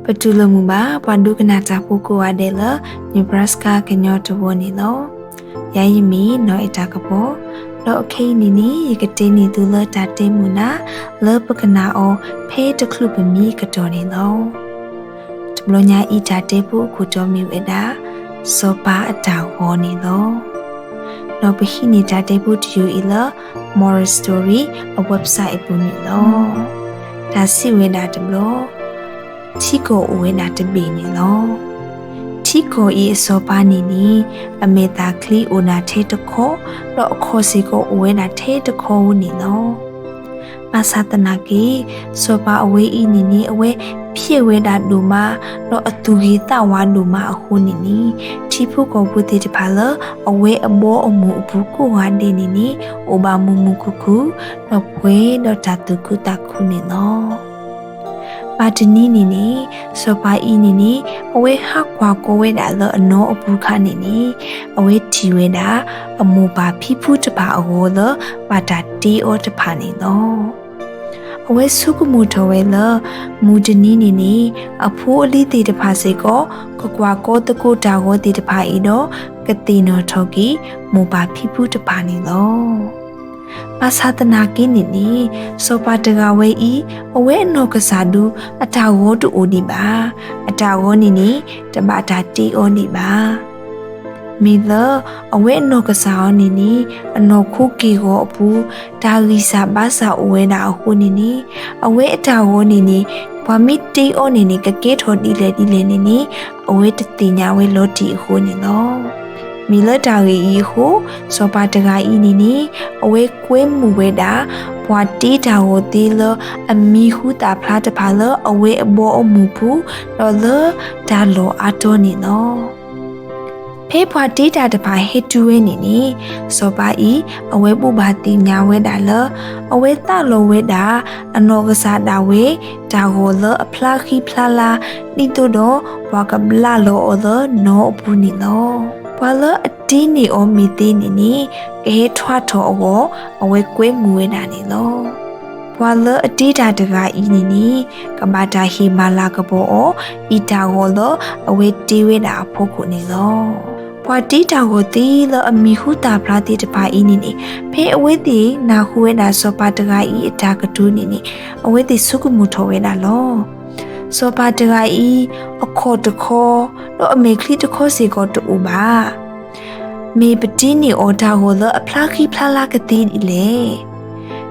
ပတူၢ်လိာ်မုာ်ဘၣ် ပှၤဒိကနၣ်တၢ်ဖိကိးဂၤဒဲးလၢ Nebraska ကညီတဝၢန့ၣ်လီၤ. ယၤယမ့ၢ်နီၢ်အဲၣ်တၢ်ကပီၤ, ဒီးခဲအံၤန့ၣ်န့ၣ် ယကတဲန့ၢ်သုလၢတၢ်တဲမုာ်နၤ လၢပကနၣ်အီၤဖဲတချုးပမံအကတီၢ်န့ၣ်လီၤ. တဘျီညါအံၤတၢ်တဲဖိအခိၣ်တီမ့ၢ်ဝဲဒၣ် စီၤပၤအတၢ်ဂီၤန့ၣ်လီၤ. ဒီးပဟံးန့ၢ်တၢ်တဲဖိတယုၢ်အံၤလၢ Moral Story အ website အပူၤန့ၣ်လီၤ. တၢ်စံးဝဲဒၣ်တဘျီ ထံကီၢ်အိၣ်ဝဲဒၣ်တဘ့ၣ်န့ၣ်လီၤ. ထံကီၢ်အံၤအစီၤပၤန့ၣ်န့ၣ် အမဲာ်သၣ်ချံအိၣ်ဒၣ်ထဲတခီ, ဒီးအခီၣ်စ့ၢ်ကီးအိၣ်ဝဲဒၣ်ထဲတခီဧိၤန့ၣ်လီၤ. ဘၣ်ဆၣ်သနာ်က့ စီၤပၤအဝဲအံၤန့ၣ်န့ၣ် အဝဲဖျဲးဝဲဒၣ်ဒိၣ်မး, ဒီးအသူၣ်ဂ့ၤသးဝါဒိၣ်မးအဃိန့ၣ်န့ၣ် ထံဖိကီၢ်ဖိသ့ၣ်တဖၣ်လၢ အဝဲအဘီအမုၢ်အပူၤကိးဂၤဒဲးန့ၣ်န့ၣ် အိၣ်ဘၣ်မုာ်မုာ်ခုၣ်ခုၣ်, ဒီးပှဲၤဒီးတၢ်သူၣ်ခုသးခုန့ၣ်လီၤ. ဘၣ်တနံၤန့ၣ်န့ၣ် စီၤပၤအံၤန့ၣ်န့ၣ် အဝဲဟးကွၢ်ကီဝဲဒၣ်လၢအနီအပူၤအခါန့ၣ်န့ၣ် အဝဲထံၣ်ဝဲဒၣ် အမိၢ်ပၢ်ဖံဖုတဖၣ်အဂီၤလၢ ဘၣ်တၢ်တ့အီၤတဖၣ်န့ၣ်လီၤ. အဝဲဆိကမိၣ်ထီၣ်ဝဲလၢ မုၢ်တနံၤန့ၣ်န့ၣ် အဖိအလံၤသ့ၣ်တဖၣ်စ့ၢ်ကီး ကကွၢ်ကီသကိးတၢ်ဂီၤသ့ၣ်တဖၣ်အံၤဒီး ကသ့ၣ်နီၣ်ထီၣ်က့ၤ မိၢ်ပၢ်ဖံဖုတဖၣ်န့ၣ်လီၤ. ဘၣ်ဆၣ်သနာ်က့န့ၣ်န့ၣ် စီၤပၤတဂၤဝဲအံၤ အဝဲအနီၢ်ကစၢ်ဒၣ် အတၢ်ဂီၤတအိၣ်ဒံးဘၣ်. အတၢ်ဂီၤန့ၣ်န့ၣ် တဘၣ်တၢ်တ့အီၤဒံးဘၣ်. မ့ၢ်လၢ အဝဲအနီၢ်ကစၢ်အီၤန့ၣ်န့ၣ် အနီၢ်ခိက့ၢ်ဂီၤအပူၤ တၢ်ဂံၢ်စၢ်ဘါစၢ်အိၣ်ဝဲဒၣ်အဃိန့ၣ်န့ၣ် အဝဲအတၢ်ဂီၤန့ၣ်န့ၣ် ပှၤမ့ၢ်တ့အီၤန့ၣ်န့ၣ် ကကဲထီၣ်ဒ်လဲၣ်ဒ်လဲၣ်န့ၣ်န့ၣ် အဝဲတသ့ၣ်ညါဝဲလီၤတံၢ်အဃိန့ၣ်လီၤ. မ့ၢ်လၢတၢ်ဂ့ၢ်အံၤအဃိ စီၤပၤတဂၤအံၤန့ၣ်န့ၣ် အဝဲကွဲမုာ်ဝဲဒၣ် ပှၤတ့တၢ်ဂီၤသ့လၢ အမံၤဟူသၣ်ဖျါတဖၣ်လၢအဝဲအဘီအမုၢ်ပူၤ ဒီးလၢတၢ်လီၢ်အါတီၤန့ၣ်လီၤ. ဖဲပှၤတ့တၢ်တဖၣ်ဟဲတုၤဝဲန့ၣ်န့ၣ် စီၤပၤအံၤ အဝဲဘိးဘၣ်သ့ၣ်ညါဝဲဒၣ်လၢ အဝဲသးလီဝဲဒၣ် အနီၢ်ကစၢ်ဒၣ်ဝဲ တၢ်ဂီၤလၢအဖျါဃံဖျါလၤ ဒ်သိးဒီးပှၤကဘျးလီၤအီၤလၢနီအပူၤန့ၣ်လီၤ. ပှၤလၢအတ့န့ၢ်အီၤမ့ၢ်သ့န့ၣ်န့ၣ် ကဟဲထွါထီၣ်အဂီၢ် အဝဲကွဲမုာ်ဝဲဒၣ်န့ၣ်လီၤ. ပှၤလၢအတ့တၢ်တဂၤအံၤန့ၣ်န့ၣ် ကဘၣ်တၢ်ဟ့ၣ်မၤလၤကပီၤအီၤ အံၤတၢ်ဂီၤလၢအဝဲတ့ဝဲဒၣ်အဖီခိၣ်န့ၣ်လီၤ. ပှၤတ့တၢ်ဂီၤသ့လၢအမံၤဟူသၣ်ဖျါသ့ၣ်တဖၣ်အံၤန့ၣ်န့ၣ် ဖဲအဝဲသ့ၣ်နၢ်ဟူဝဲဒၣ်စီၤပၤတဂၤအံၤအတၢ်ကတိၤန့ၣ်န့ၣ် အဝဲသ့ၣ်ဆိကမိၣ်ထီၣ်ဝဲဒၣ်လီၤ. စီၤပၤတဂၤအံၤ အခီၣ်တခီ ဒီးအမဲာ်ချံတခီစ့ၢ်ကီးတအိၣ်ဘၣ်. မ့ၢ်ပတ့န့ၢ်အီၤတၢ်ဂီၤလၢအဖျါဃံဖျါလၤကသ့ဒ်လဲၣ်.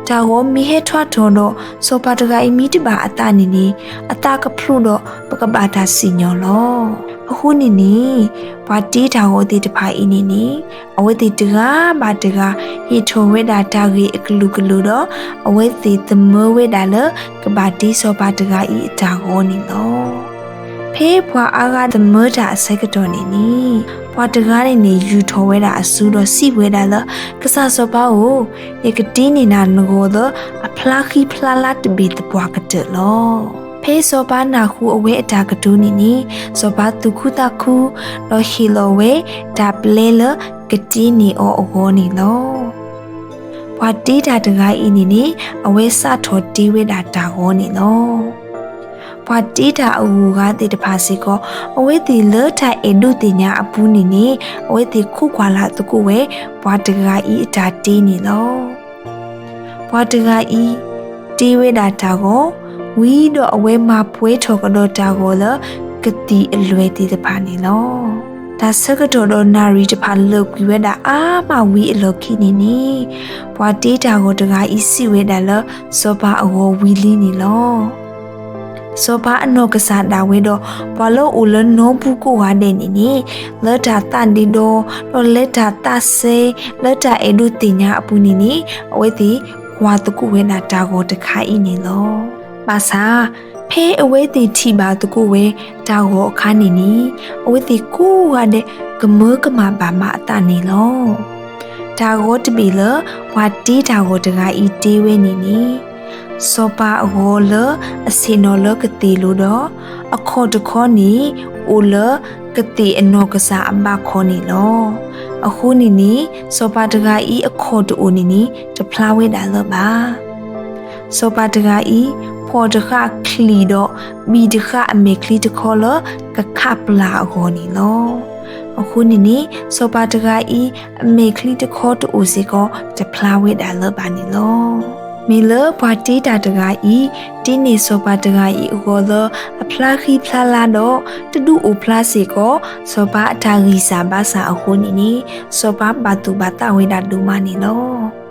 တၢ်ဂီၤမ့ၢ်ဟဲထွါထီၣ်ဒီး စီၤပၤတဂၤအံၤမ့ၢ်တဘၣ်အသးန့ၣ်န့ၣ် အသးကဖျိးဒီးပကဘၣ်တၢ်စံၣ်ညီၣ်လီၤ. အဃိန့ၣ်န့ၣ် ပှၤတ့တၢ်ဂီၤသ့ၣ်တဖၣ်အံၤန့ၣ်န့ၣ် အဝဲသ့ၣ်တဂၤဘၣ်တဂၤ ဟ့ၣ်ထီၣ်ဝဲဒၣ်တၢ်ဂ့ၢ်အကလုာ်ကလုာ်ဒီး အဝဲသ့ၣ်သမၢဝဲဒၣ်လၢ ကဘၣ်တ့စီၤပၤတဂၤအံၤအတၢ်ဂီၤန့ၣ်လီၤ. ဖဲပှၤအါဂၤသမၢတၢ်အဆၢကတီၢ်န့ၣ်န့ၣ် ပှၤတဂၤန့ၣ်န့ၣ် ယူာ်ထီၣ်ဝဲဒၣ်အစုဒီးစံးဝဲဒၣ်လၢ ကစၢ်စီၤပၤဧၢ, ယကတ့န့ၢ်နၤနဂီၤလၢအဖျါဃံဖျါလၤတဘ့ၣ်သပှၢ်ကတၢၢ်လီၤ. ဖဲစီၤပၤနၢ်ဟူအဝဲအတၢ်ကတိၤန့ၣ်န့ၣ် စီၤပၤသူၣ်ခုသးခု ဒီးဟ့ၣ်လီၤဝဲတၢ်ပျဲလၢကတ့န့ၢ်အီၤအဂီၤန့ၣ်လီၤ. ပှၤတ့တၢ်တဂၤအံၤန့ၣ်န့ၣ် အဝဲစးထီၣ်တ့ဝဲဒၣ်တၢ်ဂီၤန့ၣ်လီၤ. ပှၤတ့တၢ်အဂုၤအဂၤသ့ၣ်တဖၣ်စ့ၢ်ကီး အဝဲသ့ၣ်လၢတၢ်အဲၣ်ဒိးသ့ၣ်ညါအပူၤန့ၣ်န့ၣ် အဝဲသ့ၣ်ခိးကွၢ်လၢ်သကိးဝဲ ပှၤတဂၤအံၤအတၢ်တ့န့ၣ်လီၤ. ပှၤတဂၤအံၤ တ့ဝဲဒၣ်တၢ်ဂီၤ ဝံၤဒီးအဝဲမၤပှဲၤထီၣ်ကဒီးတၢ်ဂီၤလၢကသံၣ်အလွဲၢ်သ့ၣ်တဖၣ်န့ၣ်လီၤ. တၢ်ဆၢကတီၢ်ဒီးနၣ်ရံၣ်တဖၣ်လၢာ်ကွံာ်ဝဲဒၣ်အါမးဝံၤအလီၢ်ခံန့ၣ်န့ၣ် ပှၤတ့တၢ်ဂီၤတဂၤအံၤစံးဝဲဒၣ်လၢ စီၤပၤအဂီၤဝံၤလံန့ၣ်လီၤ. စီၤပၤအနီၢ်ကစၢ်ဒၣ်ဝဲဒီး ပှၤလၢအအိၣ်လၢနီပူၤကိးဂၤဒဲးန့ၣ်န့ၣ် လၢတၢ်သးဒ့ဒီ ဒီးလၢတၢ်သးစဲ လၢတၢ်အဲၣ်ဒိးသ့ၣ်ညါအပူၤန့ၣ်န့ၣ် အဝဲသ့ၣ်ကွၢ်သကိးဝဲဒၣ်တၢ်ဂီၤတခါအံၤန့ၣ်လီၤ. ဘၣ်ဆၣ် ဖဲအဝဲသ့ၣ်ထံၣ်ဘၣ်သကိးဝဲတၢ်ဂီၤအခါန့ၣ်န့ၣ် အဝဲသ့ၣ်ကိးဂၤဒဲး ကမၢကမၣ်ဘၣ်မးအသးန့ၣ်လီၤ. တၢ်ဂီၤတဘ့ၣ်လၢ ပှၤတ့တၢ်ဂီၤတဂၤအံၤတ့ဝဲန့ၣ်န့ၣ် စီၤပၤအဂီၤလၢအဆ့ၣ်နီၤလၢကသ့ၣ်လိၤဒီး အခီၣ်တခီန့ၣ် အိၣ်လၢကသ့ၣ်အနီၢ်ကစၢ်အဘးခီန့ၣ်လီၤ. အဃိန့ၣ်န့ၣ် စီၤပၤတဂၤအံၤအခီၣ်တအိၣ်န့ၣ်န့ၣ် တဖျါဝဲဒၣ်လၢၤဘၣ်. စီၤပၤတဂၤအံၤ ကီၢ်တဃၣ်ချံၣ်ဒီး ဘံၣ်တဃၣ်အမဲာ်ချံတခီလၢကခးပျၢ်အဂီၢ်န့ၣ်လီၤ. အဃိန့ၣ်န့ၣ် စီၤပၤတဂၤအံၤ အမဲာ်ချံတခီတအိၣ်စ့ၢ်ကီး တဖျါဝဲဒၣ်လၢၤဘၣ်န့ၣ်လီၤ. မ့ၢ်လၢပှၤတ့တၢ်တဂၤအံၤ တ့န့ၢ်စီၤပၤတဂၤအံၤအဂီၢ်လၢ အဖျါဃံဖျါလၤဒီး တဒုးအိၣ်ဖျါစ့ၢ်ကီး စီၤပၤအတၢ်ဂံၢ်စၢ်ဘါစၢ်အဃိန့ၣ်န့ၣ် စီၤပၤဘၣ်သူၣ်ဘၣ်သးဝဲဒၣ်ဒိၣ်မးန့ၣ်လီၤ.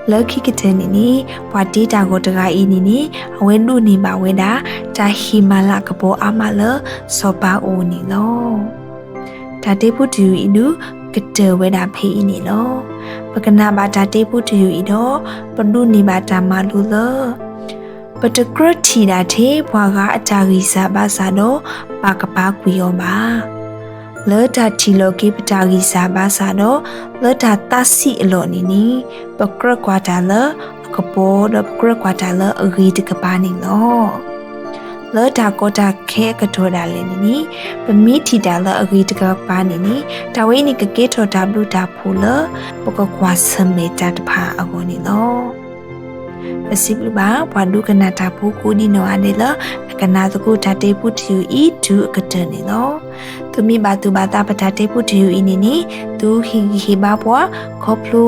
လၢခံကတၢၢ်န့ၣ်န့ၣ် ပှၤတ့တၢ်ဂီၤတဂၤအံၤန့ၣ်န့ၣ် အဝဲဒိးန့ၢ်ဘၣ်ဝဲဒၣ် တၢ်ဟ့ၣ်မၤလၤကပီၤအါမးလၢစီၤပၤအအိၣ်န့ၣ်လီၤ. တၢ်တဲဖိတယုၢ်အံၤဒုး ကတၢၢ်ဝဲဒၣ်ဖဲအံၤန့ၣ်လီၤ. ပကနၣ်ဘၣ်တၢ်တဲဖိတယုၢ်အံၤဒီး ပဒိးန့ၢ်ဘၣ်တၢ်မၤလိလၢ ပတကြၢးထံၣ်ဒၣ်ထဲပှၤဂၤအတၢ်ဂံၢ်စၢ်ဘါစၢ်ဒီး ပာ်ကပၤကွံာ်အီၤဘၣ်. လၢတၢ်ထံၣ်လီၤက့ၤပတၢ်ဂံၢ်စၢ်ဘါစၢ်ဒီး လၢတၢ်သးဆံးအလီၢ်န့ၣ်န့ၣ် ပကြၢးကွၢ်တၢ်လၢအကပီၤ ဒီးပကြၢးကွၢ်တၢ်လၢအဂ့ၤတကပၤန့ၣ်လီၤ. လၢတၢ်ကီတၢ်ခဲအကတီၢ်ဒၣ်လဲာ်န့ၣ်န့ၣ် ပမ့ၢ်ထံၣ်တၢ်လၢအဂ့ၤတကပၤန့ၣ်န့ၣ် တၢ်ဝဲအံၤန့ၣ် ကကဲထီၣ်တၢ်ဘျုးတၢ်ဖှိၣ်လၢ ပကကွၢ်ဆၢၣ်မဲာ်တၢ်တဖၣ်အဂီၢ်န့ၣ်လီၤ. ပစံးဘျုးဘၣ် ပှၤဒိကနၣ်တၢ်ဖိကိးဒံနီၢ်ဂၤဒဲးလၢ အကနၣ်သကိးတၢ်တဲဖိတယုၢ်အံၤတုၤအကတၢၢ်န့ၣ်လီၤ. သုမ့ၢ်ဘၣ်သူၣ်ဘၣ်သးပတၢ်တဲဖိတယုၢ်အံၤန့ၣ်န့ၣ် သုဟ့ၣ်ဂံၢ်ဟ့ၣ်ဘါပှၤ ခီဖျိ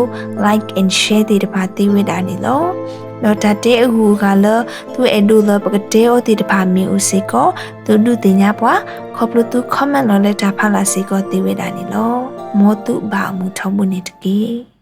like and share သ့ၣ်တဖၣ်သ့ဝဲဒၣ်န့ၣ်လီၤ. ဒီးတၢ်တဲအဂုၤအဂၤလၢ သုအဲၣ်ဒိးလၢပကတဲအီၤသ့ၣ်တဖၣ်မ့ၢ်အိၣ်စ့ၢ်ကီး သုဒုးသ့ၣ်ညါပှၤ ခီဖျိသု comment လီၤလၢတၢ်ဖးလၢ်စ့ၢ်ကီးသ့ဝဲဒၣ်န့ၣ်လီၤ. မ်သုဘၣ်အမုာ်ထီဘိန့ၣ်တက့ၢ်.